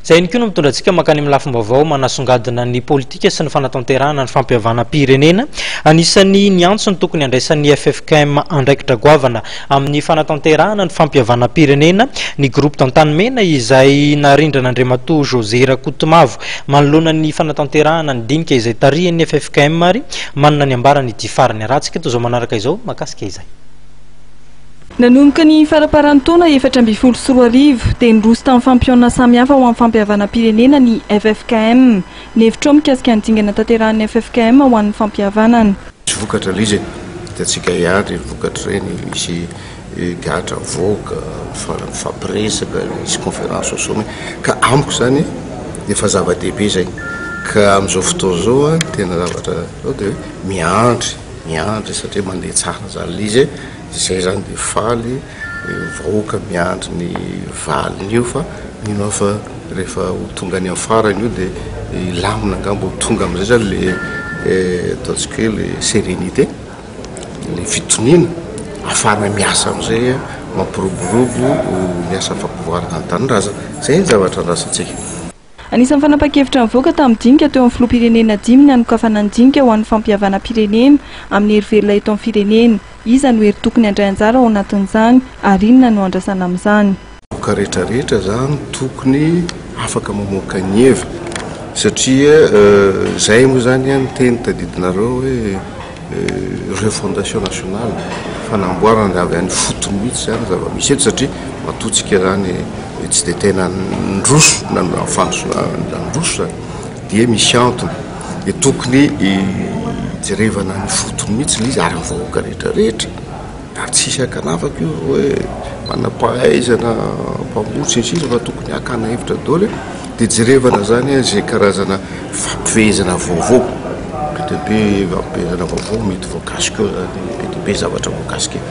Izay ihany koa no mitondra antsika mankany amin'ny lafim-baovao manasongadina ny politika sy ny fanatanterahana ny fampihavanam-pirenena. Anisan'ny niantso ny tokony handraisan'ny ffkm andraikitra goavana amin'ny fanatanterahana ny fampihavanam-pirenena ny Groupe d'Antanimena izay narindran'Andriamatoa José Rakotomavo manoloana ny fanatanterahana ny dinika izay tarihan'ny ffkm ary manana ny ambarany ity farany. Arahantsika eto izao manaraka izao mahakasika izay. Nanomboka ny faramparan'ny taona 2014 dia niroso tamin'ny fampihaonana samihafa ho amin'ny fampihavanam-pirenena ny ffkm. Ny hevitrao mikasika ny dingana tanterahin'ny ffkm ho an'ny fampihavanana. Misy vokatra ilay izy e, hitantsika ihany ireny vokatra ireny, misy gadra avoaka, mifampiresaka, misy conférence au sommet, ka amiko izany efa zava-dehibe izay, ka amin'izao fotoana izao an, tena zavatra atao dia hoe miandry, miandry satria mandeha tsara izany ilay izy e. Izay zany dia faly vahoaka miandry ny valiny io fa mino aho fa rehefa ho tonga any amin'ny farany io dia hilamina angamba ho tonga amin'izay zany le ataontsika hoe le sérénité, le fitoniana ahafahana miasa amin'izay mampiroborobo ny asa fampivoarana ny tanindrazana. Izay ny zavatra andrasantsika. Anisan'ny fanapahan-kevitra nivoaka tamin'ny dinika teo amin'ny filoham-pirenena dimy ny hanokafana ny dinika ho an'ny fampihavanam-pirenena amin'ny hery velona eto amin'ny firenena. Iza no hery tokony handray anjara ao anatin'izany ary inona no andrasana amin'izany? Vahoaka rehetra rehetra zany tokony afaka mamoaka ny heviny satria zay moa zany ny teny tadidinareo hoe refondation nationale, fanamboarana avy any ifotony mihitsy zany zava-misy eto satria matoa tsika zany tsy dia tena nandroso na fandrosoana nandroso zany dia misy antony dia tokony hijerevana any ifotony mihitsy ilay izy ary ny vahoaka rehetra rehetra ary tsisy ankanavaka io hoe manam-pahaizana mpamboly sy ny sisa fa tokony hakana hevitra daholo dia jerevana zany izay karazana fampifehezana vaovao be dia be fampifehezana vaovao mety voakasika eo zany be dia be zavatra voakasika eo.